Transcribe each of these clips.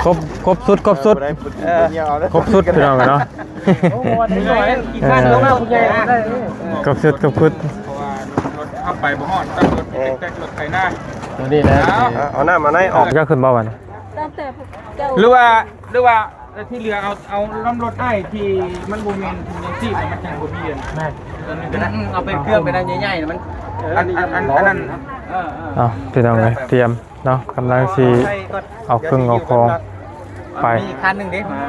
ຄົບ ຄົບຊຸດ ຄົບຊຸດ ເອີ ຄົບຊຸດ ພີ່ນ້ອງເອີຍເນາະ. ໂອ້ ອັນນີ້ໜ້ອຍ ຂີ້ຄ້ານລົງມາຜູ້ໃຫຍ່ເອົາໄດ້ ເອີ ຄົບຊຸດ ຄົບຊຸດ ເພາະວ່າລົດເຮົາໄປບໍ່ຮອດ ຕ້ອງລົດ ເອີ ແຕັກໆ ລົດໄຖນາ ຕົວນີ້ນະ ເອົາ ເອົານ້ຳມາໃນອອກ ເຈົ້າຂຶ້ນບໍ່ບັດນີ້ ຕັ້ງແຕ່ພວກເຈົ້າ ຫຼືວ່າ ຫຼືວ່າທີ່ເຫຼືອເອົາ ເອົານຳລົດອ້າຍທີ່ມັນບໍ່ແມ່ນຖົງຍັງຊີບ ມັນຈັ່ງບໍ່ມີອັນ ແມ່ນ ຕົວໜຶ່ງກໍໄດ້ ອືມ ເອົາໄປເຄື່ອງໄປນັ້ນໃຫຍ່ໆ ມັນ ເອີ ອັນ ອັນ ອັນ ອັນນັ້ນ ເອີ ເອີ ເອົາ ພີ່ນ້ອງເອີຍ ຕຽມ ເນາະ ກຳລັງຊິເອົາເຄື່ອງເອົາຂອງໄປ ມີອີກຄັນໜຶ່ງເດ້ ມາ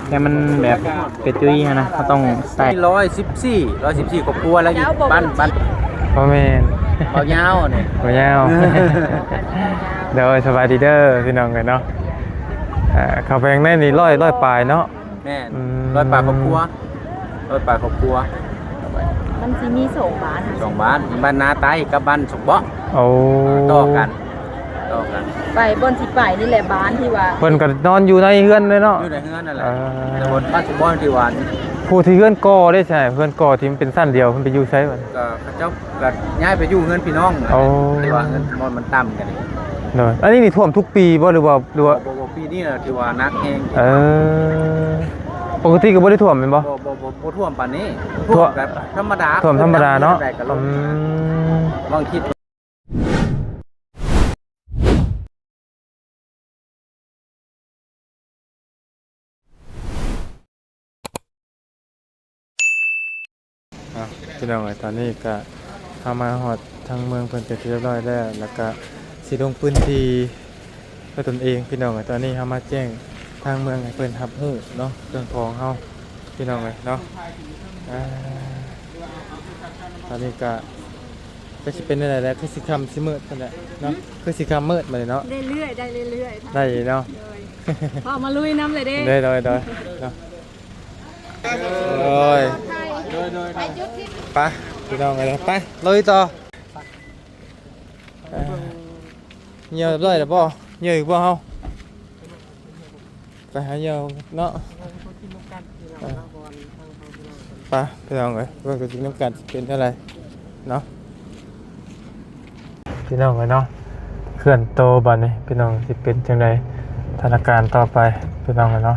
ແຕ່ມັນແບບເປັນຈຸ້ຍຫັ້ນນະ ເຮົາຕ້ອງໃສ່ ຮ້ອຍສິບສີ່ ຮ້ອຍສິບສີ່ຄອບຄົວ ແລ້ວຢູ່ບ້ານ ບ້ານ ບໍ່ແມ່ນ ເບົາຍາວນີ້ ເບົາຍາວ ໂດຍ ສະບາຍດີເດີພີ່ນ້ອງເອີຍເນາະ ເຂົ້າໄປຂ້າງໃນນີ້ ຮ້ອຍ ຮ້ອຍປາຍເນາະ. ແມ່ນ ອືມ ຮ້ອຍປາຍຄອບຄົວ ຮ້ອຍປາຍຄອບຄົວ ມັນຊິມີສອງບ້ານ ສອງບ້ານ ບ້ານນາໃຕ້ກັບບ້ານສົມເບາະ ໂອ້ ຕໍ່ກັນ ຕໍ່ກັນ ໄປບ່ອນຊິໄປນີ້ແຫຼະ ບ້ານທີ່ວ່າ ເພິ່ນກໍນອນຢູ່ໃນເຮືອນເລີຍເນາະ ຢູ່ໃນເຮືອນນັ້ນແຫຼະ ເອີ ແຕ່ບ່ອນບ້ານສົມເບາະທີ່ວ່າ ຜູ້ທີ່ເຮືອນກໍ່ເດ້ ໃຊ່ ເຮືອນກໍ່ທີ່ມັນເປັນຊັ້ນດຽວ ເພິ່ນໄປຢູ່ໃສບັດນີ້ ກໍເຂົາເຈົ້າ ກໍຍ້າຍໄປຢູ່ເຮືອນພີ່ນ້ອງ ໂອ້ ທີ່ວ່າເຮືອນບ່ອນມັນຕ່ຳກັນນີ້ ໂດຍ ອັນນີ້ນີ້ຖ້ວມທຸກປີບໍ່ ຫຼືວ່າ ຫຼືວ່າ ບໍ່ ບໍ່ ປີນີ້ລະຖືວ່າໜັກແຮງ ເອີ ປົກກະຕິກໍບໍ່ໄດ້ຖ້ວມແມ່ນບໍ່? ບໍ່ ບໍ່ ບໍ່ ບໍ່ຖ້ວມປານນີ້ ຖ້ວມແບບທຳມະດາ ຖ້ວມທຳມະດາເນາະ ອືມ ບາງທີ ອ່ະ ພີ່ນ້ອງເອີຍ ຕອນນີ້ກະເຮົາມາຮອດທາງເມືອງເພິ່ນເປັນທີ່ຮຽບຮ້ອຍແລ້ວ ແລ້ວກະຊິລົງພື້ນທີ່ດ້ວຍຕົນເອງ ພີ່ນ້ອງເອີຍ ຕອນນີ້ເຮົາມາແຈ້ງທາງເມືອງໃຫ້ເພິ່ນຮັບຮູ້ເນາະ ເລື່ອງຂອງເຮົາ ພີ່ນ້ອງເອີຍເນາະ ອ່າ ຕອນນີ້ກະ ກໍຊິເປັນແນວໃດແຫຼະ ຄືຊິຄ່ຳຊິມືດພຸ້ນແຫຼະເນາະ ຫືມ ຄືຊິຄ່ຳມືດບັດນີ້ເນາະ ເລື້ອຍໆ ໄດ້ເລື້ອຍໆ ໄດ້ເນາະ ໂດຍ ເຮົາມາລຸຍນຳເລີຍເດ້ ໂດຍ ໂດຍ ໂດຍ ເນາະ ໂອ້ຍ ໂດຍ ໂດຍ ໂດຍ ໄປ ພີ່ນ້ອງເອີຍ ໄປ ລຸຍຕໍ່ ເອີ ຍ່ຽວຮຽບຮ້ອຍແລ້ວບໍ່? ຍ່ຽວອີກບໍ່ເຮົາ? ໄປຫາຍ່ຽວເນາະ ເອີ ໄປພີ່ນ້ອງເອີຍ ເບິ່ງຕົວຈິງນຳກັນຊິເປັນຈັ່ງໃດເນາະ ພີ່ນ້ອງເອີຍເນາະ ເຄື່ອນໂຕບັດນີ້ພີ່ນ້ອງ ຊິເປັນຈັ່ງໃດ ສະຖານະການຕໍ່ໄປພີ່ນ້ອງເອີຍເນາະ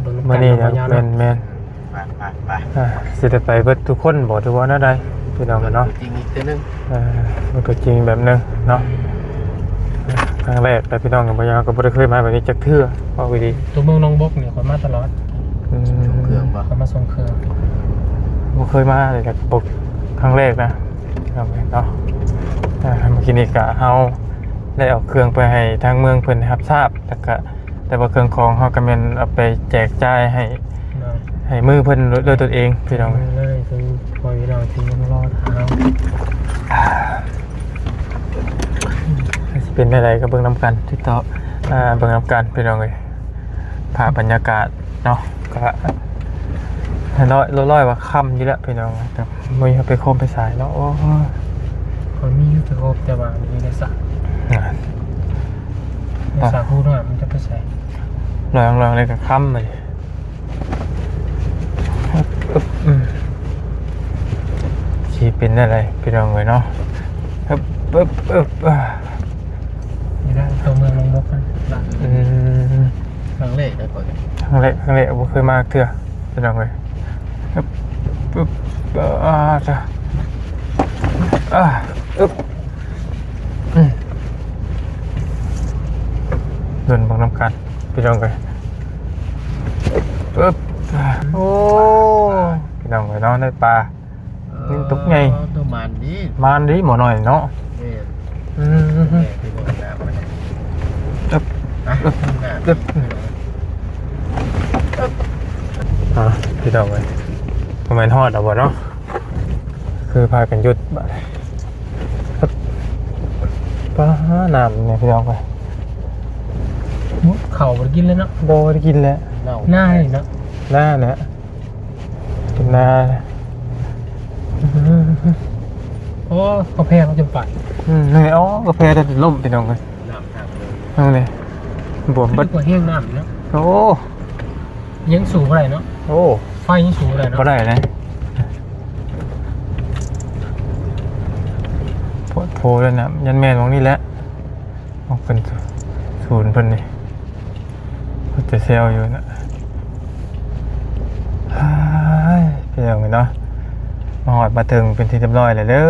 ເບິ່ງນຳກັນ ມື້ນີ້ນະ ເນາະ ແມ່ນໆ ໄປ ໄປ ໄປ ອ່າ ຊິໄດ້ໄປເບິດທຸກຄົນບໍ່ ຫຼືວ່າແນວໃດພີ່ນ້ອງເອີຍເນາະ ເບິ່ງຕົວຈິງອີກເທື່ອໜຶ່ງ ເອີ ເບິ່ງຕົວຈິງແບບໜຶ່ງເນາະ ຄັ້ງແລກແຕ່ພີ່ນ້ອງ ເຮົາກໍບໍ່ໄດ້ເຄີຍມາແບບນີ້ຈັກເທື່ອ ເວົ້າອີ່ຫຼີ ຕົວເມືອງໜອງບົກນີ້ຂ້ອຍມາຕະຫຼອດ ອືມ ສົ່ງເຄື່ອງບໍ່? ຂ້ອຍມາສົ່ງເຄື່ອງ ບໍ່ເຄີຍມາເລີຍ ກໍບໍ່ ຄັ້ງແລກນະ ເນາະ ອ່າ ເມື່ອກີ້ນີ້ກໍເຮົາໄດ້ເອົາເຄື່ອງໄປໃຫ້ທາງເມືອງເພິ່ນຮັບຊາບ ແລ້ວກໍ ແຕ່ວ່າເຄື່ອງຂອງເຮົາກໍແມ່ນເອົາໄປແຈກຈ່າຍໃຫ້ ໂດຍ ໃຫ້ມືເພິ່ນດ້ວຍຕົນເອງພີ່ນ້ອງ ເອີ ເລີຍຄືພໍ່ແມ່ພີ່ນ້ອງທີ່ຍັງລໍຖ້າເຮົາ ຊິເປັນແນວໃດກໍເບິ່ງນຳກັນ ຕິດຕໍ່ ອ່າ ເບິ່ງນຳກັນພີ່ນ້ອງເອີຍ ພາບບັນຍາກາດເນາະ ກໍ ນ້ອຍໆ ວ່າຄ່ຳຢູ່ແລ້ວພີ່ນ້ອງ ແຕ່ບໍ່ມີໄຟໂຄມໄຟສາຍເນາະ ໂອ້ ຂ້ອຍມີຢູ່ໄຟໂຄມ ແຕ່ວ່າມັນຢູ່ໃນສະ ໃນສະ ຜູ້ນ້ອຍມັນຈະໄປໃສ ລອງໆ ເລີຍກໍຄ່ຳເລີຍ ອຶບ ອຶບ ອືມ ຊິເປັນແນວໃດພີ່ນ້ອງເອີຍເນາະ ອຶບ ອຶບ ອຶບ ອາ ນີ້ນະ ຕົວເມືອງໜອງບົກນະ ອືມ ຄັ້ງແລກເລີຍຂ້ອຍ ຄັ້ງແລກ ຄັ້ງແລກ ບໍ່ເຄີຍມາເທື່ອພີ່ນ້ອງເອີຍ ອຶບ ອຶບ ອາ ອາ ອຶບ ອືມ ເດີນເບິ່ງນຳກັນພີ່ນ້ອງເອີຍ ອຶບ ໂອ້ ພີ່ນ້ອງເອີຍເນາະ ໄດ້ປາ ເອີ ນີ້ຕົກໃຫຍ່ ໂຕມານດີ ມານດີໝໍນ້ອຍເນາະ ແມ່ນ ອືມ ແມ່ນທີ່ບໍ່ໄດ້ນ້ຳ ອຶບ ອະ ອຶບ ອຶບ ອາ ພີ່ນ້ອງເອີຍ ບໍ່ແມ່ນຮອດແລ້ວບໍ່ເນາະ ຄືພາກັນຢຸດບາດ ປາ ນ້ຳນີ້ພີ່ນ້ອງເອີຍ ເຂົ້າບໍ່ໄດ້ກິນເລີຍເນາະ ບໍ່ໄດ້ກິນແລ້ວ ໜ້າເນາະ ໜ້າແຫຼະ ເປັນນາ ໂອ້ ກາແຟເຮົາຈະປາດ ອືມ ນີ້ ໂອ້ ກາແຟໄດ້ລົມ ພີ່ນ້ອງເອີຍ ນ້ຳ ນ້ຳນີ້ ບວມເບິດ ກວ່າແຮງນ້ຳເນາະ ໂອ້ ຍັງສູ້ບໍ່ໄດ້ເນາະ ໂອ້ ໄຟຍັງສູ້ບໍ່ໄດ້ເນາະ ບໍ່ໄດ້ເລີຍ ອ ໂພດໂພເລີຍນະ ຍັນແມ່ນໝ່ອງນີ້ແຫຼະ ອອກເປັນສູນເພິ່ນນີ້ ເພິ່ນຈະແຊວຢູ່ນະ. ອ້າຍ ພີ່ນ້ອງເອີຍເນາະ ມາຮອດມາເຖິງເປັນທີ່ຮຽບຮ້ອຍແລ້ວເດີ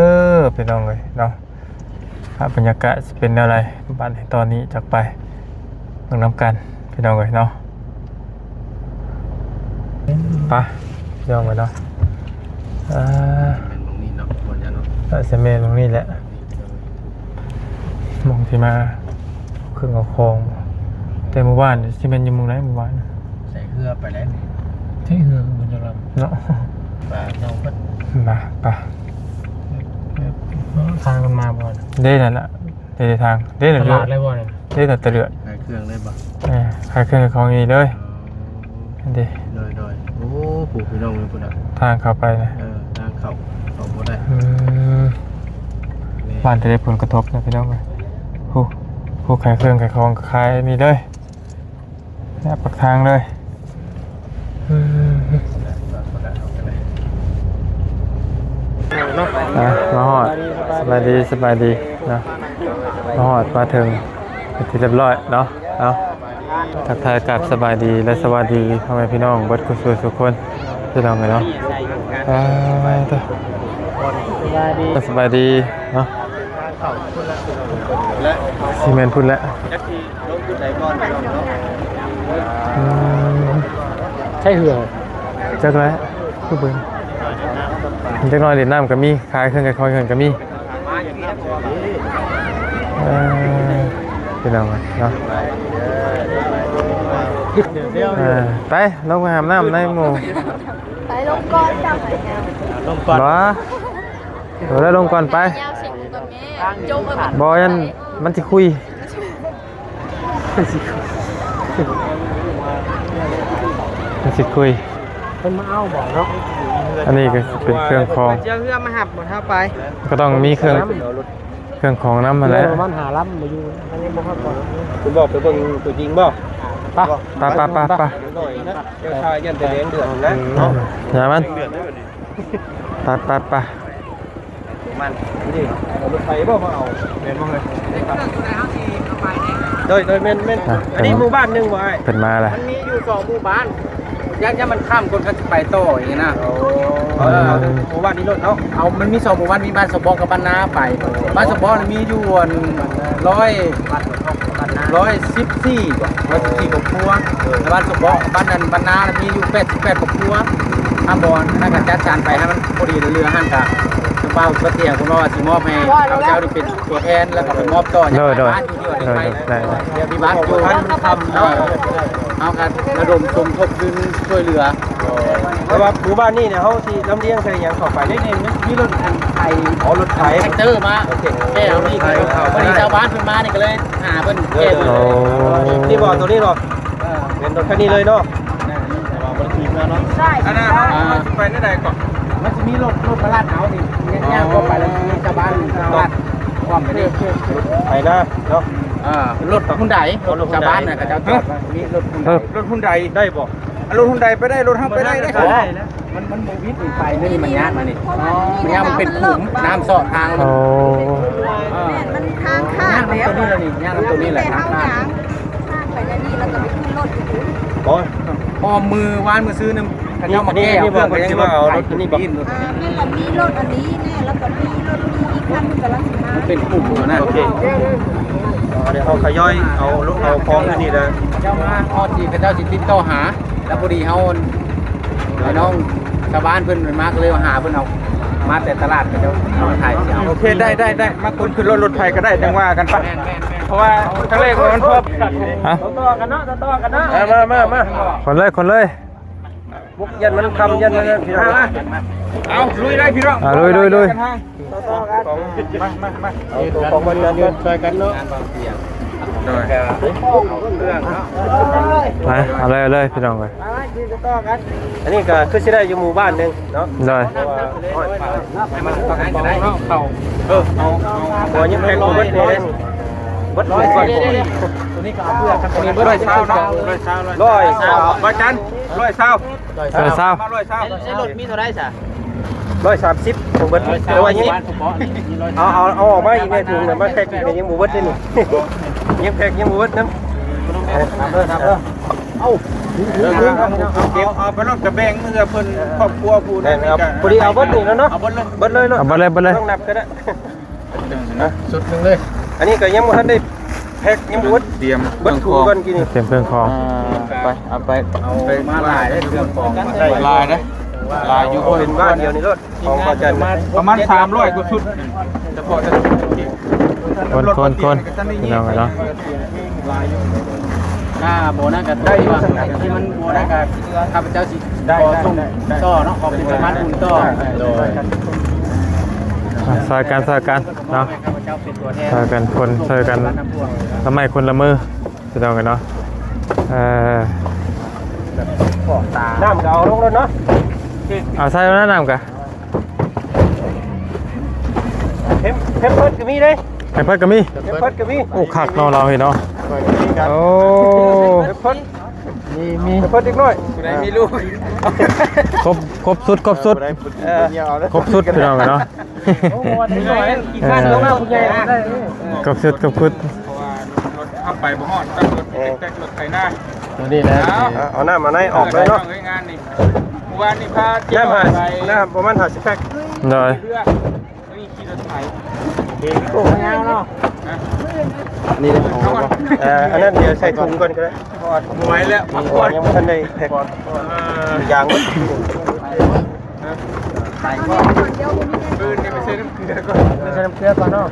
ພີ່ນ້ອງເອີຍເນາະ. ພາບບັນຍາກາດຊິເປັນແນວໃດ ບັດນີ້ຕອນນີ້ ຈັກໄປເບິ່ງນຳກັນ ພີ່ນ້ອງເອີຍເນາະ. ໄປ ພີ່ນ້ອງເອີຍເນາະ ອ່າ ແມ່ນໝ່ອງນີ້ເນາະ ບ່ອນຍາເນາະ ເອີ ຊິແມ່ນໝ່ອງນີ້ແຫຼະ ໝ່ອງທີ່ມາເຄື່ອງເອົາຂອງ ແຕ່ມື້ວານຊິແມ່ນຢູ່ໝ່ອງໃດມື້ວານ ໃສ່ເຮືອໄປແລ້ວນີ້ ໃຊ້ເຮືອມັນຈະລຳເນາະ ປາເນາະ ມາ ໄປ ທາງມັນມາບໍ່ ເດ້ ນັ້ນລະ ເດ້ທາງ ເດ້ ຕະຫຼາດເລີຍບໍ່ນີ້ ເດ້ ຕະເລືອດ ຂາຍເຄື່ອງໄດ້ບໍ່ ເອີ ຂາຍເຄື່ອງຂອງນີ້ເລີຍ ອໍ ເດ້ ໂດຍໆ ໂອ້ ຜູ້ພີ່ນ້ອງເອີຍ ພຸ້ນນະ ທາງເຂົ້າໄປນະ ເອີ ທາງເຂົ້າ ເຂົ້າບໍ່ໄດ້ ອືມ ແມ່ນ ບ້ານຈະໄດ້ຜົນກະທົບນະ ພີ່ນ້ອງເອີຍ ຜູ້ ຜູ້ຂາຍເຄື່ອງຂາຍຂອງກໍຂາຍນີ້ເລີຍ ແນວປາກທາງເລີຍ ອືມ ອ່ະ ມາຮອດ ສະບາຍດີ ສະບາຍດີເນາະ ມາຮອດມາເຖິງເປັນທີ່ຮຽບຮ້ອຍເນາະ ເອົາ ທັກທາຍກັບສະບາຍດີ ແລະ ສະຫວັດດີພໍ່ແມ່ພີ່ນ້ອງເບິດຄູ່ສູ່ສູ່ຄົນ ພີ່ນ້ອງເອີຍເນາະ ອ່າ ສະບາຍດີ ສະບາຍດີເນາະ ຊິແມ່ນພຸ້ນແຫຼະ ອືມ ໃຊ້ເຮືອ ຈັກແຫຼະ ຄືເບິ່ງ ຈັກໜ້ອຍເຫຼັ້ນນ້ຳກໍມີ ຂາຍເຄື່ອງຂາຍຂອງເຮືອນກໍມີ ເອີ ພີ່ນ້ອງເນາະ ເອີ ໄປລົງໄປອາບນ້ຳໃນໝູ່ ໄປລົງກ່ອນ ເຈົ້າ ລົງກ່ອນ ບໍ່ ເອີ ລົງກ່ອນໄປ ບໍ່ ມັນຊິຄຸຍ ມັນຊິຄຸຍ ມັນຊິຄຸຍ ເພິ່ນມາເອົາບໍ່ເນາະ ອັນນີ້ກໍເປັນເຄື່ອງຂອງ ເຈົ້າເຮືອມາຮັບບໍ່ ຖ້າໄປ ກໍຕ້ອງມີເຄື່ອງ ເຄື່ອງຂອງນຳຫັ້ນແຫຼະ ເຮືອປະມານຫ້າລຳບໍ່ຢູ່ ອັນນີ້ບໍ່ຮອດບໍ່ ຄຸນບອກໄປເບິ່ງຕົວຈິງບໍ່ ໄປ ໄປ ໄປ ໄປ ໄປ ເຈົ້າຊາຍຢ້ານແຕ່ແດງເດືອດນະ ເນາະ ຢ່າມັນ ໄປ ໄປ ໄປ ມັນນີ້ ເອົາລົດໄຟບໍ່ມາເອົາ ແມ່ນບໍ່ເຮີ້ຍ ໂດຍ ໂດຍ ແມ່ນ ແມ່ນ ອ່ະ ອັນນີ້ໝູ່ບ້ານໜຶ່ງບໍ່ອ້າຍ ເພິ່ນມາລະ ມັນມີຢູ່ສອງໝູ່ບ້ານ ຢ້ານ ຢ້ານມັນຂ້າມຄົນ ຄັນຊິໄປຕໍ່ອີກນະ ເອີ ເອົາແຕ່ໝູ່ບ້ານນີ້ໂລດເນາະ ເອົາ ມັນມີສອງໝູ່ບ້ານ ມີບ້ານສະເບາະກັບບ້ານນາໄປ ບ້ານສະເບາະນີ້ມີຢູ່ອັນຮ້ອຍ ຮ້ອຍສິບສີ່ບໍ່ ຮ້ອຍສິບສີ່ຄອບຄົວ ແລະ ບ້ານສະເບາະ ບ້ານນັ້ນ ບ້ານນາມີຢູ່ແປດສິບແປດຄອບຄົວ ຖ້າບໍ່ ອັນນັ້ນກໍຈັດສັນໄປໃຫ້ມັນພໍດີເຫຼືອໆ ຫັ້ນກະ ສະເບົາສະຖຽງເພິ່ນວ່າຊິມອບໃຫ້ຂ້າພະເຈົ້ານີ້ເປັນຕົວແທນ ແລ້ວກໍໄປມອບຕໍ່ ໂດຍ ໂດຍ ບ້ານຢູ່ທີ່ວ່າໄດ້ໄປ ໂດຍ ໂດຍ ເອີ ເຮົາກໍລະດົມສົມທົບທຶນຊ່ວຍເຫຼືອ ແຕ່ວ່າໝູ່ບ້ານນີ້ເນຍ ເຮົາຊິລຳລຽງໃສ່ຫຍັງເຂົ້າໄປ ນີ້ ນີ້ ມີລົດອັນໄຖ ອໍ ລົດໄຖ ແທກເຕີມາ ໂອເຄ ແກ່ເອົານີ້ ພໍດີຊາວບ້ານເພິ່ນມານີ້ກໍເລີຍຫາເພິ່ນແກ່ເພິ່ນ ໂອ້ ນີ້ບໍ່ ຕົວນີ້ບໍ່ ເອີ ເປັນລົດຄັນນີ້ເລີຍເນາະ ແຕ່ວ່າບໍ່ໄດ້ຂີ່ເຮືອເນາະ ອັນນັ້ນເຮົາ ອ່າ ເຮົາຊິໄປແນວໃດເກາະ ມັນຊິມີລົດ ລົດມາລັດເອົານີ້ ຍ່າງໆ ເຂົ້າໄປແລ້ວມີຊາວບ້ານຕະຫຼາດອ້ອມໄປນີ້ ໄປນະເນາະ ອ່າ ລົດຮຸນໄດ ລົດຮຸນໄດ ຊາວບ້ານນະ ເຂົາເຈົ້າຈອດວ່າມີລົດຮຸນໄດ ເອີ ລົດຮຸນໄດໄດ້ບໍ່? ອ່ະ ລົດຮຸນໄດໄປໄດ້ ລົດເຮົາໄປໄດ້ເດ້ ບໍ່ໄດ້ນະ ມັນ ມັນບໍ່ວິດນີ້ ໄປນີ້ມັນຍາກນະນີ້ ມັນຍາກ ມັນເປັນຂຸມ ນ້ຳຊອກທາງ ໂອ້ ເອີ ແມ່ນ ມັນທາງຄາດ ຍ່າງນຳຕົວນີ້ລະນີ້ ຍ່າງນຳຕົວນີ້ແຫຼະ ທາງຄາດ ທາງໄປແນວນີ້ ແລ້ວກໍໄປຂຶ້ນລົດຢູ່ພຸ້ນ ອໍ ອ້ອມມື້ວານມື້ຊືນນະ ເຂົາເຈົ້າມາແກ່ເອົາເຄື່ອງ ກໍຍັງລົດໄຖ ເອີ ແມ່ນລະ ມີລົດອັນນີ້ແນ່ ແລ້ວກໍມີລົດ ມີອີກຄັນໜຶ່ງກຳລັງຊິມາ ມັນເປັນກຸ່ມຫັ້ນນະ ໂອເຄ ເອົາ ດຽວເຮົາຂະຫຍອຍເອົາລົດເອົາຂອງຢູ່ນີ້ເດີ ເຂົາເຈົ້າມາຮອດທີ່ເຂົາເຈົ້າຊິຕິດຕໍ່ຫາ ແລ້ວພໍດີເຮົາ ພີ່ນ້ອງຊາວບ້ານເພິ່ນມາ ກໍເລີຍຫາເພິ່ນເອົາ ມາແຕ່ຕະຫຼາດ ເຂົາເຈົ້າມາຂາຍ ໂອເຄ ໄດ້ ໄດ້ ໄດ້ ມາຂົນຂຶ້ນລົດ ລົດໄຟກໍໄດ້ ຈັ່ງວ່າກັນໄປ ເພາະວ່າຄັ້ງແລກມັນພໍ ຮະ ຕໍ່ໆກັນເນາະ ຕໍ່ໆກັນເນາະ ມາ ມາ ມາ ມາ ຂົນເລີຍ ຂົນເລີຍ ບຸກ ຢ້ານມັນຄ່ຳ ຢ້ານມັນນັ້ນ ພີ່ນ້ອງ ເອົາ ລຸຍໄດ້ພີ່ນ້ອງ ອ່າ ລຸຍ ລຸຍ ລຸຍ ມາ ມາ ມາ ເອົາຕົວຂອງມາຈັດກ່ອນ ຊ່ວຍກັນເນາະ ໂດຍ ເອົາເຄື່ອງເນາະ ມາ ເອົາເລີຍ ເອົາເລີຍ ພີ່ນ້ອງເອີຍ ອັນນີ້ກໍຄືຊິໄດ້ຢູ່ໝູ່ບ້ານໜຶ່ງເນາະ ໂດຍ ເພາະວ່າຮ້ອຍປາຍ ໃຫ້ມັນຕ້ອງໃຫ້ກໍໄດ້ເນາະ ເຂົ້າ ເອີ ເອົາ ເອົາ ບໍ່ ຍັງແພັກບໍ່ເບິດເດ້ ເບິດ ຮ້ອຍຊາວ ຕົວນີ້ກໍເອົາເພື່ອ ຕົວນີ້ເບິດ ຮ້ອຍຊາວເນາະ ຮ້ອຍຊາວ ຮ້ອຍຊາວ ບໍ່ຈັນ ຮ້ອຍຊາວ ຮ້ອຍຊາວ ມາຮ້ອຍຊາວ ໃນລົດມີເທົ່າໃດຊະ? ຮ້ອຍສາມສິບ ບໍ່ເບິດ ແຕ່ວ່າຍັງ ເອົາ ເອົາ ເອົາອອກມາອີກແນ່ ຖົງນະ ມາແພັກອີກ ຍັງບໍ່ເບິດເດ້ນີ້ ຍັງແພັກຍັງບໍ່ເບິດນຳ. ເອີ ເອົາ ເອົາ ເອົາໄປໂລດ ກະແບ່ງເພື່ອເພິ່ນ ຄອບຄົວຜູ້ນັ້ນນີ້ກະ ພໍດີເອົາເບິດນີ້ແລ້ວເນາະ ເອົາເບິດເລີຍ ເບິດເລີຍໂລດ ເອົາເບິດເລີຍ ເບິດເລີຍ ຕ້ອງນັບກໍໄດ້ ຊຸດໜຶ່ງເລີຍ. ອັນນີ້ກໍຍັງບໍ່ທັນໄດ້ແພັກ ຍັງບໍ່ເບິດ ຕຽມເຄື່ອງຂອງ ເບິດຖົງກ່ອນກີ້ນີ້ ຕຽມເຄື່ອງຂອງ ອ່າ ໄປ ເອົາໄປ ເອົາໄປ ມາຫຼາຍເດ້ ເຄື່ອງຂອງ ຫຼາຍເດ້ ຫຼາຍຢູ່ ເອົາເປັນບ້ານດຽວນີ້ໂລດ ຂອງບໍ່ຈັນ ປະມານສາມຮ້ອຍກວ່າຊຸດ ສະເພາະ ຄົນໆໆ ພີ່ນ້ອງເອີຍເນາະ. ຖ້າບໍ່ນັ້ນກໍໄດ້ວ່າ ທີ່ມັນບໍ່ໄດ້ກໍຂ້າພະເຈົ້າຊິ ໄດ້ ຂໍສົ່ງ ໄດ້ ຕໍ່ເນາະ ຂໍເປັນສະພານບຸນຕໍ່ ໂດຍ ອ່າ ຊ່ອຍກັນ ຊ່ອຍກັນເນາະ ຂ້າພະເຈົ້າເປັນຕົວແທນ ຊ່ອຍກັນຄົນ ຊ່ອຍກັນ ຄົນລະໄມ້ຄົນລະມື ພີ່ນ້ອງເອີຍເນາະ. ເອີ ນ້ຳກໍເອົາລົງໂລດເນາະ ເອົາໃສ່ແລ້ວນະ ນ້ຳກໍ ເພັມ ເພັມເພິດກໍມີເດ້ ເພັມເພິດກໍມີ ເພັມເພິດກໍມີ. ໂອ້ ຄັກເນາະ ລາວເຮັດເນາະ ໂອ້ ເພັມເພິດ ມີ ມີ ເພິດເດັກນ້ອຍ ຜູ້ໃດມີລູກ ຄົບ ຄົບຊຸດ ຄົບຊຸດ ເອີ ຄົບຊຸດ ພີ່ນ້ອງເນາະ ເອີ ຄົບຊຸດ ຄົບຊຸດ ເພາະວ່າລົດເຮົາໄປບໍ່ຮອດ ຕ້ອງລົດແຕັກ ລົດໄຖນາ ຕົວນີ້ນະ ເອົາ ເອົານ້ຳເອົາໃນອອກເລີຍເນາະ ເອີ ງານນີ້ ເມື່ອວານນີ້ພາ ນ້ຳຫາ ນ້ຳປະມານຫ້າສິບແພັກ ໂດຍ ນີ້ຂີ່ລົດໄຖ ໂອ້ ຍາວເນາະ ນີ້ເດ້ ເອີ ອັນນັ້ນດຽວໃສ່ຖົງກ່ອນກໍໄດ້ ບໍ່ໄຫວແລ້ວ ຍັງບໍ່ທັນໄດ້ແພັກ ເອີ ຢາງ ໄປກ່ອນ ໄປກ່ອນ ໄປກ່ອນ ໄປກ່ອນ ໄປກ່ອນເນາະ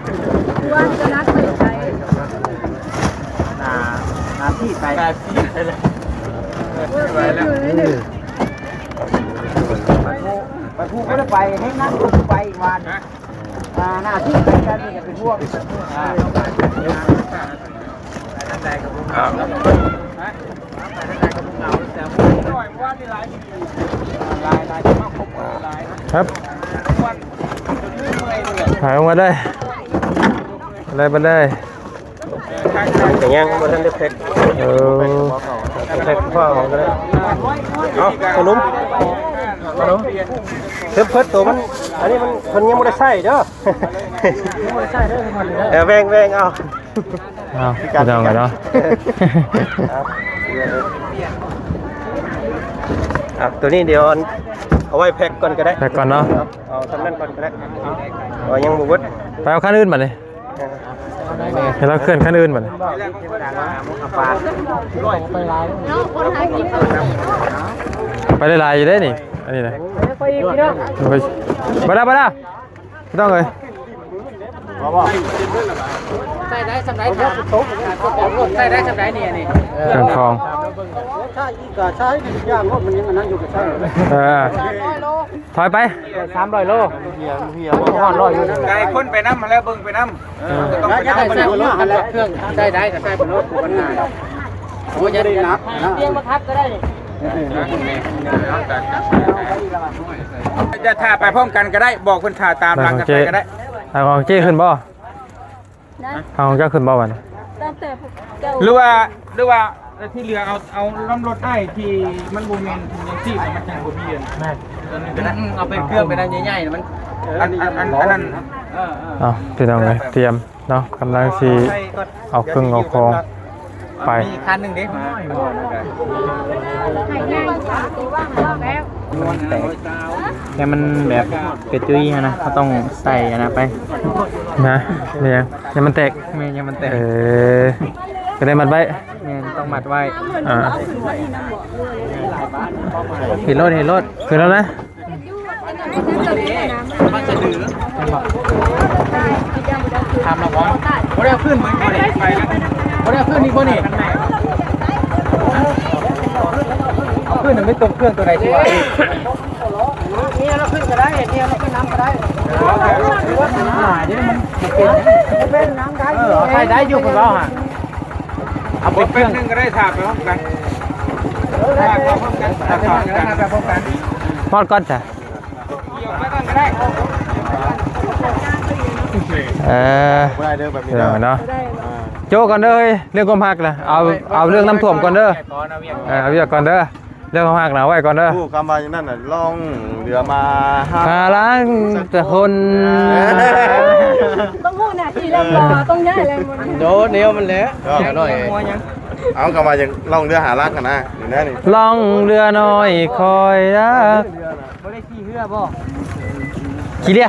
ໜ້າ ໜ້າທີ່ໄປ ໜ້າທີ່ໄປແລ້ວ ເອີ ໄປແລ້ວ ໄປຜູ້ ໄປຜູ້ບໍ່ໄດ້ໄປ ໃຫ້ນັດໄປອີກວ່າ ອ່າ ໜ້າທີ່ໃຫ້ກັນນີ້ກໍເປັນຫ່ວງ ອ່າ ຄັບ ຫາຍອອກມາໄດ້ ໄດ້ ໄດ້ ໄດ້. ກໍຍັງບໍ່ທັນໄດ້ແພັກ ເອີ ແພັກພໍເອົາກໍໄດ້ ເອົາ ຂະໜົມ ຂະໜົມ ເພິ່ນ ເພິ່ນໂຕມັນ ອັນນີ້ມັນ ເພິ່ນຍັງບໍ່ໄດ້ໃຊ້ເດີ ຍັງບໍ່ໄດ້ໃຊ້ເດີ ເອີ ແບ່ງ ແບ່ງເອົາ ເອົາ ພີ່ນ້ອງເນາະ ເອົາ ໂຕນີ້ດຽວເອົາໄວ້ແພັກກ່ອນກໍໄດ້ ແພັກກ່ອນເນາະ ເອົາ ເອົາສ່ຳນັ້ນກ່ອນກໍໄດ້ ເອົາ ຍັງບໍ່ເບິດ ໄປເອົາຄັນອື່ນບັດນີ້. ໃຫ້ລາວເຄື່ອນຄັນອື່ນບັດນີ້ ໄປຫຼາຍໆຢູ່ເດ້ນີ້ ອັນນີ້ນະ ໄປອີກພີ່ນ້ອງ ບໍ່ໄດ້ ບໍ່ໄດ້ ພີ່ນ້ອງເອີຍ ໃສ່ໄດ້ສ່ຳໃດ ໃສ່ໄດ້ສ່ຳໃດນີ້ ອັນນີ້ ເຄື່ອງຂອງ ເອີ ຖອຍໄປ ສາມຮ້ອຍໂລ ໄກຄົນໄປນຳຫັ້ນແຫຼະ ເບິ່ງໄປນຳ ເອີ ຕ້ອງໄປນຳ ເຄື່ອງໃຊ້ໄດ້ກໍໃຊ້ໄປໂລດ ບໍ່ມີບັນຫາດອກ ໂອ້ຍ ບໍ່ໄດ້ໜັກນະ ຕຽງມາທັບກໍໄດ້ນີ້ ຈະຖ້າໄປພ້ອມກັນກໍໄດ້ ບອກເພິ່ນຖ້າຕາມຫຼັງກັນໄປກໍໄດ້ ເອົາຂອງເຈ້ຂຶ້ນບໍ່? ນະ ເອົາຂອງເຈົ້າຂຶ້ນບໍ່ບັດນີ້? ຕັ້ງແຕ່ພວກເຈົ້າ ຫຼືວ່າ ຫຼືວ່າທີ່ເຫຼືອເອົາ ເອົານຳລົດອ້າຍທີ່ມັນບໍ່ແມ່ນຖົງຍັງຊີບ ມັນຈັ່ງບໍ່ມີອັນ ແມ່ນ ຕົວໜຶ່ງກໍໄດ້ ອືມ ເອົາໄປເຄື່ອງໄປນຳໃຫຍ່ໆ ມັນ ອັນ ອັນ ອັນ ອັນນັ້ນ ເອີ ເອີ ເອົາ ພີ່ນ້ອງເອີຍ ຕຽມເນາະ ກຳລັງຊິເອົາເຄື່ອງເອົາຂອງໄປ ມີອີກຄັນໜຶ່ງເດ້ ໃຫ້ໃຫຍ່ ແຕ່ມັນແບບເປັນຈຸ້ຍຫັ້ນນະ ເຮົາຕ້ອງໃສ່ອັນນັ້ນໄປ ນະ ແມ່ນຫຍັງ? ຢ້ານມັນແຕກ ແມ່ນ ຢ້ານມັນແຕກ ເອີ ກໍໄດ້ມັດໄວ້ ແມ່ນ ຕ້ອງມັດໄວ້ ອ່າ ເຮັດໂລດ ເຮັດໂລດ ຂຶ້ນແລ້ວນະ ທຳລະບໍ່ ບໍ່ໄດ້ເອົາຂຶ້ນ ບໍ່ໄດ້ເອົາຂຶ້ນອີກບໍ່ນີ້ ເອົາຂຶ້ນ ມັນຕົກເຄື່ອງຕົວໃດຊິວ່າ ນີ້ເຮົາຂຶ້ນກໍໄດ້ ນີ້ເຮົາຂຶ້ນນຳກໍໄດ້ ຫຼາຍເດ້ ມັນບໍ່ເປັນຫຍັງ ບໍ່ເປັນຫຍັງ ໄດ້ຢູ່ ເອີ ເພິ່ນເວົ້າຫາ ເອົາໄປເຄື່ອງໜຶ່ງກໍໄດ້ ຖ້າໄປພ້ອມກັນ ເອີ ໄດ້ ໄດ້ ໄດ້ ໄດ້ ໄດ້ ຮອດກ່ອນຈ້ະ ເອີ ບໍ່ໄດ້ເດີ ແບບນີ້ເດີເນາະ ໂຈະກ່ອນເດີ ເລື່ອງຄວາມຮັກນະ ເອົາ ເອົາເລື່ອງນ້ຳຖ້ວມກ່ອນເດີ ເອີ ເອົາວຽກກ່ອນເດີ. ເລື່ອງຄວາມຮັກນະ ເອົາໄວ້ກ່ອນເດີ. ຮູ້ຄຳວ່າຢ່າງນັ້ນນະ ລ່ອງເຮືອມາຫາ ຫາຫຼັງແຕ່ຄົນ ຕ້ອງຮູ້ໜ້າທີ່ແລ້ວບໍ່ ຕ້ອງຍ້າຍແລ້ວບໍ່ ໂດດແນວມັນແຫຼະ ເອີ ໜ້ອຍ ເອົາຄຳວ່າຢ່າງລ່ອງເຮືອຫາຫຼັກຫັ້ນນະ ນີ້ນະນີ້ ລ່ອງເຮືອນ້ອຍຄອຍຮັກ ບໍ່ໄດ້ຂີ່ເຮືອບໍ່? ຂີ່ເຮືອ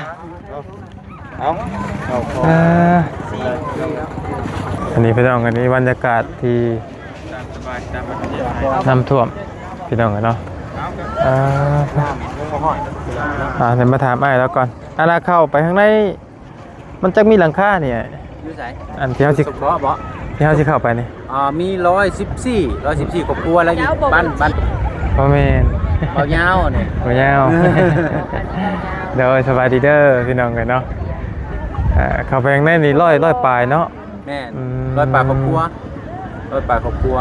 ເອົາ ເອົາ ເອີ ອັນນີ້ພີ່ນ້ອງ ອັນນີ້ບັນຍາກາດທີ່ນ້ຳຖ້ວມພີ່ນ້ອງເອີຍເນາະ. ເອີ ອ່າ ດຽວມາຖາມອ້າຍລາວກ່ອນ ອັນນ່າ ເຂົ້າໄປຂ້າງໃນ ມັນຈັກມີຫຼັງຄານີ້ອ້າຍ? ຢູ່ໃສ? ອັນທີ່ເຮົາຊິ ສະເພາະບໍ່? ທີ່ເຮົາຊິເຂົ້າໄປນີ້ ອ່າ ມີຮ້ອຍສິບສີ່ ຮ້ອຍສິບສີ່ຄອບຄົວ ແລ້ວອີກບ້ານ ບ້ານ ບໍ່ແມ່ນ ເບົາຍາວນີ້ ເບົາຍາວ. ໂດຍ ສະບາຍດີເດີພີ່ນ້ອງເອີຍເນາະ. ອ່າ ເຂົ້າໄປຂ້າງໃນນີ້ ຮ້ອຍ ຮ້ອຍປາຍເນາະ. ແມ່ນ ອືມ ຮ້ອຍປາຍຄອບຄົວ ຮ້ອຍປາຍຄອບຄົວ.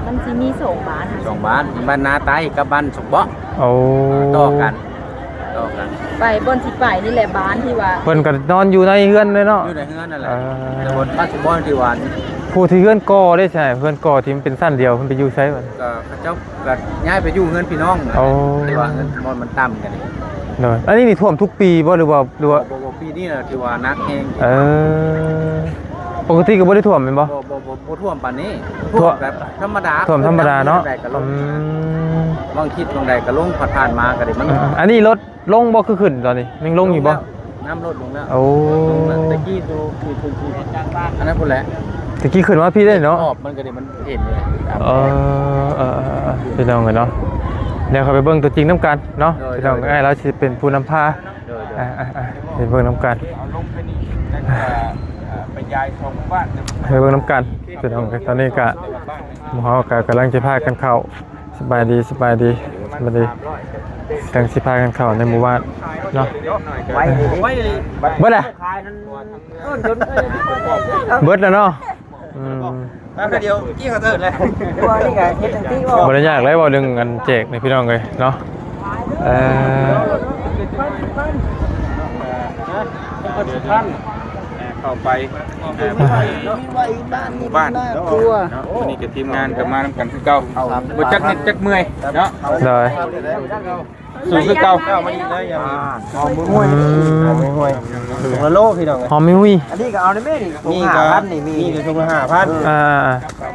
ມັນຊິມີສອງບ້ານ ສອງບ້ານ ບ້ານນາໃຕ້ກັບບ້ານສົມເບາະ. ໂອ້ ຕໍ່ກັນ ຕໍ່ກັນ ໄປບ່ອນຊິໄປນີ້ແຫຼະ ບ້ານທີ່ວ່າ ເພິ່ນກໍນອນຢູ່ໃນເຮືອນເລີຍເນາະ. ຢູ່ໃນເຮືອນນັ້ນແຫຼະ ເອີ ແຕ່ບ່ອນ ບ້ານສົມເບາະທີ່ວ່າ ຜູ້ທີ່ເຮືອນກໍ່ເດ້ ໃຊ່ ເຮືອນກໍ່ທີ່ມັນເປັນຊັ້ນດຽວ ເພິ່ນໄປຢູ່ໃສບັດ? ກໍເຂົາເຈົ້າກໍຍ້າຍໄປຢູ່ເຮືອນພີ່ນ້ອງ. ໂອ້ ທີ່ວ່າເຮືອນບ່ອນມັນຕ່ຳກັນ. ໂດຍ ອັນນີ້ນີ້ຖ້ວມທຸກປີບໍ່ ຫຼືວ່າ ຫຼືວ່າ ບໍ່ ບໍ່ ປີນີ້ນະຖືວ່າໜັກແຮງ. ເອີ ປົກກະຕິກໍບໍ່ໄດ້ຖ້ວມແມ່ນບໍ່? ບໍ່ ບໍ່ ບໍ່ ບໍ່ຖ້ວມປານນີ້ ຖ້ວມແບບທຳມະດາ ຖ້ວມທຳມະດາເນາະ. ອືມ ບາງທິດບາງໃດກໍລົງ ຜ່ານໆມາກໍໄດ້ມັນ. ອືມ ອັນນີ້ລົດລົງບໍ່ ຄືຂຶ້ນຕອນນີ້ ຍັງລົງຢູ່ບໍ່? ນ້ຳລົດລົງແລ້ວ. ໂອ້ ລົງແລ້ວ ແຕ່ກີ້ໂຕ ອັນນັ້ນພຸ້ນແຫຼະ ແຕ່ກີ້ຂຶ້ນມາພີ້ໄດ້ເນາະ. ອອກມັນກໍໄດ້ມັນເຫັນຢູ່. ເອີ ເອີ ເອີ ເອີ ພີ່ນ້ອງເອີຍເນາະ ດຽວເຮົາໄປເບິ່ງຕົວຈິງນຳກັນເນາະ. ໂດຍ ພີ່ນ້ອງ ໂດຍ ອ້າຍລາວຊິເປັນຜູ້ນຳພາ. ໂດຍ ໂດຍ ອ່າ ອ່າ ອ່າ ໄປເບິ່ງນຳກັນ ເອົາລົງໄປນີ້ ແລ້ວກໍ ເອີ ໄປຢາຍສອງໝູ່ບ້ານ ໄປເບິ່ງນຳກັນພີ່ນ້ອງ. ຕອນນີ້ກະ ໝູ່ເຮົາກະກຳລັງຈະພາກັນເຂົ້າ. ສະບາຍດີ ສະບາຍດີ ສະບາຍດີ. ກຳລັງຊິພາກັນເຂົ້າໃນໝູ່ບ້ານເນາະ. ໄວອີ່ຫຼີ ເບິດລະ ເບິດລະເນາະ. ອືມ ແປັບດຽວກິນເຂົ້າເທີດເລີຍ. ບໍ່ໄດ້ຍາກເລີຍ ເວົ້າເລື່ອງອັນແຈກນີ້ພີ່ນ້ອງເອີຍເນາະ. ເອີ ເຂົ້າໄປ ເອີ ໝູ່ບ້ານເນາະ. ມື້ນີ້ກໍທີມງານກໍມານຳກັນຄືເກົ່າ ບໍ່ຈັກເຫື່ອຍເນາະ. ໂດຍ ສູງຄືເກົ່າ. ຫອມຫຸ້ຍ ຫອມຫຸ້ຍ ຖົງລະໂລພີ່ນ້ອງ. ຫອມຫຸ້ຍ ອັນນີ້ກໍເອົາໄດ້ແມ່ນີ້ ຖົງຫ້າພັນນີ້ ມີ ມີແຕ່ຖົງລະຫ້າພັນ. ອ່າ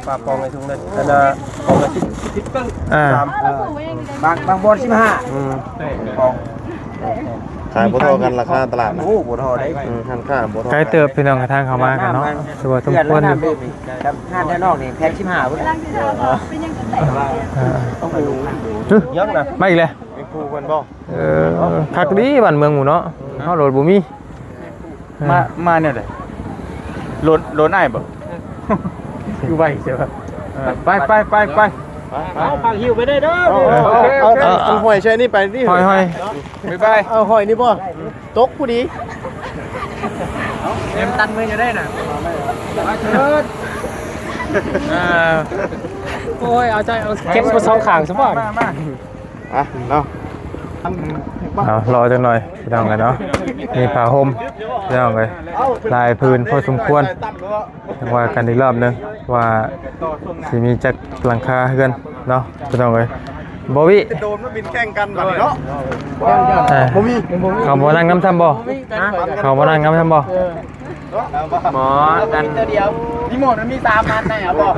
ປາປອງໃນຖົງລະ ອັນນ່າ ປອງລະສິບ ສິບ ອ່າ ບາງ ບາງບ່ອນສິບຫ້າ. ອືມ ປອງ ຂາຍບໍ່ທໍ່ກັນລາຄາຕະຫຼາດນະ. ໂອ້ ບໍ່ທໍ່ໄດ໋. ອືມ ຮ້ານຄ້າບໍ່ທໍ່ ໄກເຕີບພີ່ນ້ອງ ທາງເຂົ້າມາກັນເນາະ ຖືວ່າສົມຄວນຢູ່. ຮ້ານແຖວນອກນີ້ແພັກສິບຫ້າພຸ້ນ. ອ່າ ໂອ້ໂຫ ຍັງນະ ມາອີກແລ້ວ. ມີຜູ້ເພິ່ນບໍ່? ເອີ ຄັກດີບ້ານເມືອງໝູ່ເນາະ. ເຮົາໂລດບໍ່ມີ. ມາ ມາແນວໃດ? ໂລນ ໂລນອ້າຍບໍ່? ຄືໄວເຊີ. ເອີ ໄປ ໄປ ໄປ ໄປ. ເອົາ ຝາກຫິ້ວໄປໄດ້ເດີ. ເອົາ ເອົາ ເອົາ ເອົາ ເອົາ ຫອຍໃສ່ນີ້ໄປນີ້. ຫອຍ ຫອຍ ບາຍບາຍ. ເອົາ ຫອຍນີ້ບໍ່? ຕົກຜູ້ດີ. ເອີ ເຕັມຕັນມືຢູ່ໄດ້ນະ. ມາເທີດ. ເອີ ໂອ້ຍ ເອົາໃຈ ເອົາ ເຈັບມາສອງຂ້າງຊະບໍ່? ມາ ມາ ມາ. ອ່ະເນາະ ເອົາ ລໍຈັກໜ່ອຍພີ່ນ້ອງເອີຍເນາະ. ມີຜ້າຫົ່ມພີ່ນ້ອງເອີຍ ຫຼາຍຜືນພໍສົມຄວນ. ຈັ່ງວ່າກັນອີກລອບໜຶ່ງວ່າຊິມີຈັກຫຼັງຄາເຮືອນເນາະ ພີ່ນ້ອງເອີຍ. ບໍ່ວິ ໂດຣນມາບິນແຂ່ງກັນບັດນີ້ເນາະ. ເອີ ບໍ່ມີ ເຂົາບໍ່ນັ່ງນຳຊ້ຳບໍ່? ຮະ ເຂົາບໍ່ນັ່ງນຳຊ້ຳບໍ່? ບໍ່ ອັນ ຣີໂມດມັນມີສາມອັນນະ ເອົາບໍ່?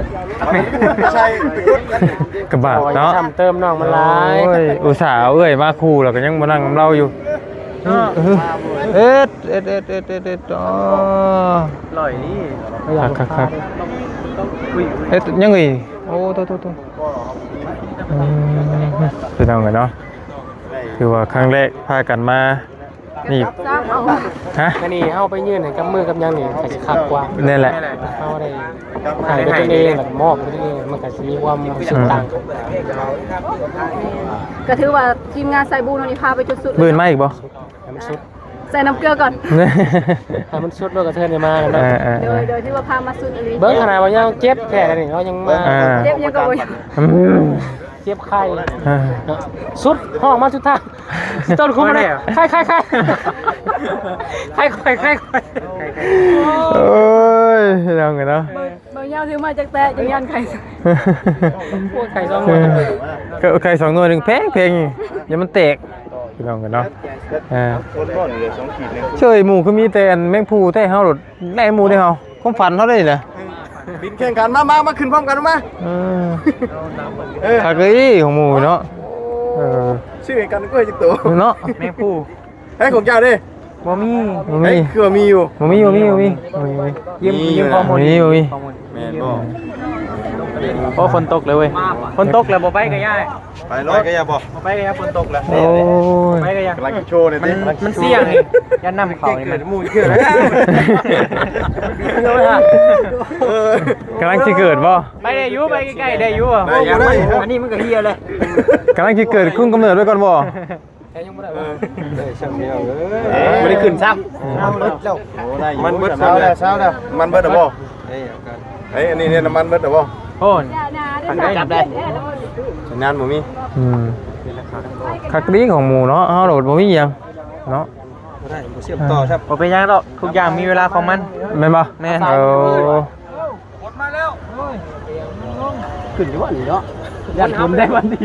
ກະບາດເນາະ ຊ້ຳເຕີມນ້ອງມັນຫຼາຍ. ໂອ້ຍ ອຸດສ່າເອົາເອື້ອຍມາຄູ່ ແລ້ວກໍຍັງບໍ່ນັ່ງນຳລາວຢູ່. ເອີ ເອີ ເອີ ເອີ ເອີ ເອີ ອໍ ລອຍນີ້ ຄັກໆໆ. ເຮັດຫຍັງອີກ? ໂອ້ ໂຕໆໆ. ອືມ ພີ່ນ້ອງເອີຍເນາະ ຖືວ່າຄັ້ງແລກພາກັນມາ ນີ້ ຮະ? ອັນນີ້ເຮົາໄປຍື່ນໃຫ້ກັບມືກັບຫຍັງນີ້ ກໍຊິຄັກກວ່າ. ແມ່ນແຫຼະ ເຮົາໄດ້ໃຫ້ດ້ວຍຕົນເອງ ແລ້ວກໍມອບດ້ວຍຕົນເອງ ມັນກໍຊິມີຄວາມຮູ້ສຶກຕ່າງກັນ. ກໍຖືວ່າທີມງານສາຍບຸນນີ້ພາໄປຈົນສຸດ. ມື້ອື່ນມາອີກບໍ່? ໃຫ້ມັນສຸດ ໃສ່ນ້ຳເກືອກ່ອນ ໃຫ້ມັນສຸດແລ້ວກໍເທີນໃຫ້ມາແລ້ວເນາະ. ເອີ ເອີ ໂດຍ ໂດຍທີ່ວ່າພາມາສຸດອີ່ຫຼີ. ເບິ່ງຂະໜາດວ່າຍັງເຈັບແທ້ນີ້ ເຮົາຍັງມາ. ເອີ ເຈັບຍັງກໍບໍ່ ອືມ ເຈັບໄຂ້ ອ່າ ເນາະ ສຸດ ຮ້ອງມາສຸດທາງ ຕົ້ນຄຸມມາເລີຍ. ໄຂ້ ໄຂ້ ໄຂ້ ໄຂ້ ໄຂ້ ໄຂ້. ໂອ້ຍ ພີ່ນ້ອງເອີຍເນາະ ເບິ່ງ ເບິ່ງຍາ ຊື້ມາຈັກແຕະຈັກຍານໄຂ່ ໂອ້ຍ ໄຂ່ສອງໜ່ວຍ ເອີ ໄຂ່ສອງໜ່ວຍໜຶ່ງແພງໆ ຢ່າມັນແຕກ ພີ່ນ້ອງເອີຍເນາະ ອ່າ ເຊີຍ ໝູ່ຄືມີແຕ່ອັນແມງພູແທ້ ເຮົາໂລດໄລ່ໝູ່ເດ້ເຮົາ ຄວາມຝັນເຮົາເດ້ນີ້ນະ ບິນແຂ່ງກັນ ມາ ມາ ມາຂຶ້ນພ້ອມກັນມາ ເອີ ເອີ ຄັກເລີຍຂອງໝູ່ເນາະ ເອີ ຊື່ໃຫ້ກັນກ້ວຍຈັກໂຕ ເນາະ ແມງພູ ເຮີ້ຍ ຂອງເຈົ້າເດ້ ບໍ່ມີ ບໍ່ມີ ເຮີ້ຍ ຄືວ່າມີຢູ່ ບໍ່ມີ ບໍ່ມີ ບໍ່ມີ ບໍ່ມີ ຢືມ ຢືມຂໍ້ມູນ ບໍ່ມີ ບໍ່ມີ ແມ່ນບໍ່? ໂອ້ ຝົນຕົກເລີຍເວີຍ ຝົນຕົກແລ້ວ ບໍ່ໄປກໍຢ່າ ໄປໂລດ ໄປກໍຢ່າບໍ່ ບໍ່ໄປກໍຢ່າ ຝົນຕົກແລ້ວ ໂອ້ຍ ໄປກໍຢ່າ ກຳລັງໂຊເລີຍຕິ ມັນ ມັນສ່ຽງນີ້ ຢ້ານນ້ຳເຂົ້ານີ້ ມັນ ໝູ່ເທື່ອແລ້ວ ເອີ ກຳລັງຊິເກີດບໍ່? ໄປໄດ້ຢູ່ ໄປໃກ້ໆໄດ້ຢູ່ ໄດ້ຢູ່ ອັນນີ້ມັນກໍເຫ່ຍແລ້ວ ກຳລັງຊິເກີດຄຸມກຳເນີດໄວ້ກ່ອນບໍ່? ເອີ ບໍ່ໄດ້ຂຶ້ນຊ້ຳ ເອົາເບິດແລ້ວ ມັນເບິດແລ້ວ ເຊົາແລ້ວ ເຊົາແລ້ວ ມັນເບິດແລ້ວບໍ່? ເອີຍ ອັນນີ້ເນຍ ນ້ຳມັນເບິດແລ້ວບໍ່? ໂອ້ຍ ຈັບໄດ້ ສັນຍານບໍ່ມີ ອືມ ຄັກດີຂອງໝູ່ເນາະ ເຮົາໂລດບໍ່ມີຫຍັງເນາະ ບໍ່ໄດ້ ບໍ່ເຊື່ອມຕໍ່ ບໍ່ເປັນຫຍັງດອກ ທຸກຢ່າງມີເວລາຂອງມັນ ແມ່ນບໍ່? ແມ່ນ ເອີ ຝົນມາແລ້ວ ຂຶ້ນຢູ່ວ່ານີ້ເນາະ ຢ້ານຝົນໄດ້ວັນນີ້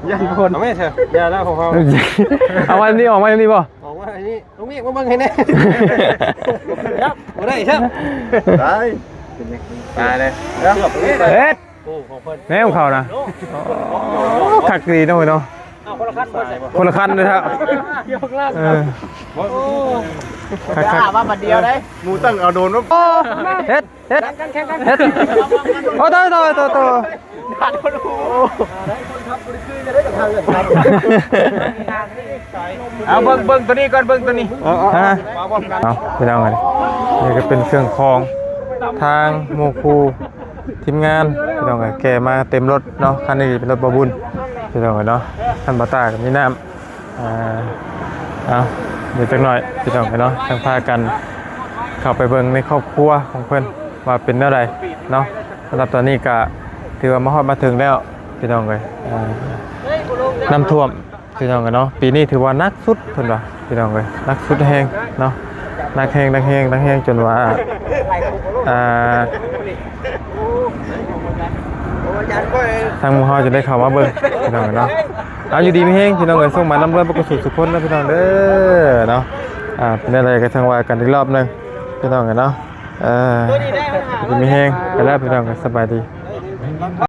ຢ້ານຝົນ ເອົາແມ່ເຖາະ ຢ່າແລ້ວຂອງເຮົາ ເອົາວັນນີ້ ອອກມານີ້ບໍ່? ອອກມານີ້ ລຸງເມກມາເບິ່ງໃຫ້ແດ່ ບໍ່ໄດ້ຊ້ຳ ໄດ້ ຕາຍເລີຍ ເຮັດ ແນວເຂົານະ ໂອ້ ຄັກດີເນາະເນາະ ຄົນລະຄັນເລີຍເນາະ ເອີ ຄັກໆ ວ່າບັດດຽວເດ້ ໝູ່ຕັ້ງເອົາໂດຣນມາ ເຮັດ ເຮັດ ເຮັດ ໂອ້ ໂຕ ໂຕ ໂຕ ໂຕ ເອົາ ເບິ່ງ ເບິ່ງໂຕນີ້ກ່ອນ ເບິ່ງໂຕນີ້ ເອົາ ເອົາ ເອົາ ເອົາ ພີ່ນ້ອງເອີຍ ນີ້ກໍເປັນເຄື່ອງຂອງທາງໝູ່ຄູ່ທີມງານ ພີ່ນ້ອງເອີຍ ແກ່ມາເຕັມລົດເນາະ ຄັນນີ້ເປັນລົດບ່າວບຸນ ພີ່ນ້ອງເອີຍເນາະ ຄັນບ່າວຕາກໍມີນ້ຳ ອ່າ ເອົາ ດຽວຈັກໜ້ອຍ ພີ່ນ້ອງເອີຍເນາະ ຈັ່ງພາກັນເຂົ້າໄປເບິ່ງໃນຄອບຄົວຂອງເພິ່ນວ່າເປັນແນວໃດເນາະ ສຳລັບຕອນນີ້ກະຖືວ່າມາຮອດມາເຖິງແລ້ວ ພີ່ນ້ອງເອີຍ ອ່າ ນ້ຳຖ້ວມ ພີ່ນ້ອງເອີຍເນາະ ປີນີ້ຖືວ່າໜັກສຸດເພິ່ນວ່າ ພີ່ນ້ອງເອີຍ ໜັກສຸດແຮງເນາະ ໜັກແຮງ ໜັກແຮງ ໜັກແຮງ ຈົນວ່າ ອ່າ ທາງໝູ່ເຮົາຈະໄດ້ເຂົ້າມາເບິ່ງ ພີ່ນ້ອງເອີຍເນາະ ເອົາ ຢູ່ດີມີແຮງ ພີ່ນ້ອງເອີຍ ໂຊກໝານລ່ຳລວຍ ເບິດສູ່ສູ່ຄົນເດີ ພີ່ນ້ອງເດີ ເນາະ ອ່າ ເປັນແນວໃດກໍຈັ່ງວ່າກັນອີກລອບໜຶ່ງ ພີ່ນ້ອງເອີຍເນາະ ເອີ ຢູ່ດີມີແຮງ ໄປແລ້ວ ພີ່ນ້ອງເອີຍ ສະບາຍດີ.